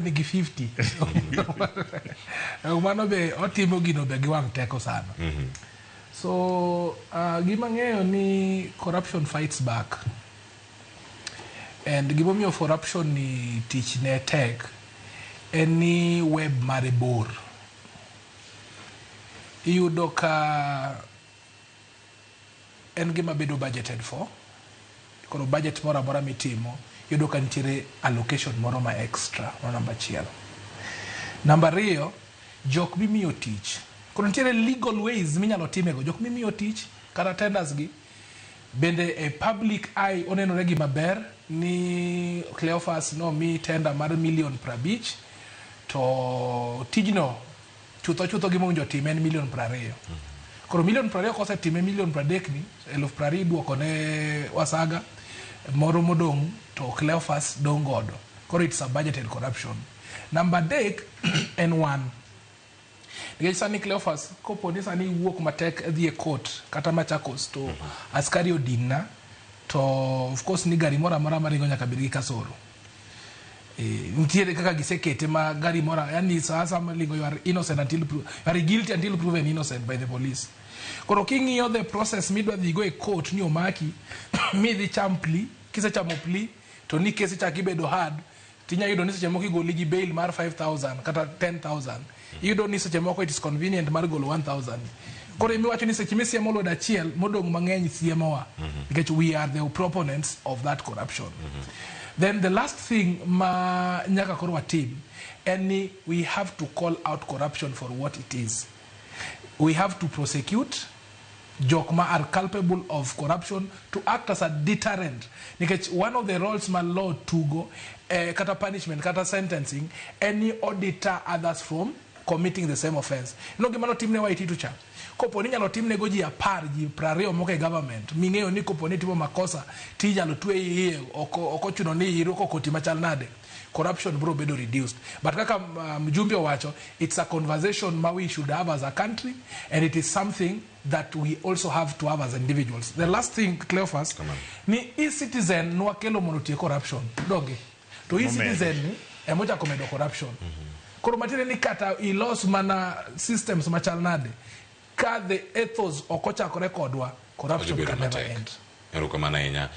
Nigi 50. Mano be otimo gino be gi wang' teko sana. So gima ng'eyo ni corruption fights back. And gimomiyo corruption ni tich ne tek en ni web mare bor. Iyudo ka en gima bedo budgeted for. Koro budget moro amora mitimo, iyudo ka nitiere allocation moro ma extra. Mano namba achiel. Namba ariyo, jok mimiyo tich. Koro nitiere legal ways minyalo timego. Jok mimiyo tich kata tenders gi bende e public eye onenore gima ber ni Cleophas nomi tender mar milion 50 to tijno chutho chutho gima owinjo tim en milion 20. Koro milion 20 kosetime milion 30 ni, 20,000 iduoko ne Wasaga, moro modong' to Cleophas dong' godo. Koro it's a budgeted corruption. Namba adek en wan. Nikech sani Cleophas, kopo ni sani iwuok matek idhi e court kata Machakos to askari odinna, to of course ni gari moro amora maringo nyaka bed gi kasoro. Nitiere kaka gisekete ma gari moro, yani sa asaya maringo you are innocent until you are guilty until proven innocent by the police. Koro king'iyo the process midwa dhigo e court ni omaki midhi cham plea, kisechamo plea to ni kesi chak ibedo hard, tinya yudo ni seche moko igoli gi bail mar 5000 kata 10,000. Iyudo ni seche moko it is convenient mar golo 1000. Koro imiwacho ni seche misiemo lwedo achiel, modong' mang'eny siemowa. Nikech we are the proponents of that corruption. Then the last thing ma nyaka koro watim en ni we have to call out corruption for what it is. We have to prosecute jok ma are culpable of corruption to act as a deterrent. Nikech one of the roles ma law tugo, kata punishment kata sentencing en ni o deter others from committing the same offense. No gima notimne Waititu cha. Kopo ni inyalo timne go ji 10, ji 20 moko e government, ming'eyo ni kopo ni itimo makosa tinyalo tweyi iye, ok ochuno ni irwako koti machal nade, corruption bro bedo reduced. But kaka mjumbe owacho, it's a conversation ma we should have as a country, and it is something that we also have to have as individuals. The last thing, Cleophas, ni e-citizen nwakelo mondo otiek corruption. Donge? To e-citizen ni emochako medo corruption. Koro matiende ni kata ilos mana systems machal nade, ka the ethos ok ochakore kodwa, corruption Odhi bedo can never matek. end. Erokamano ahinya.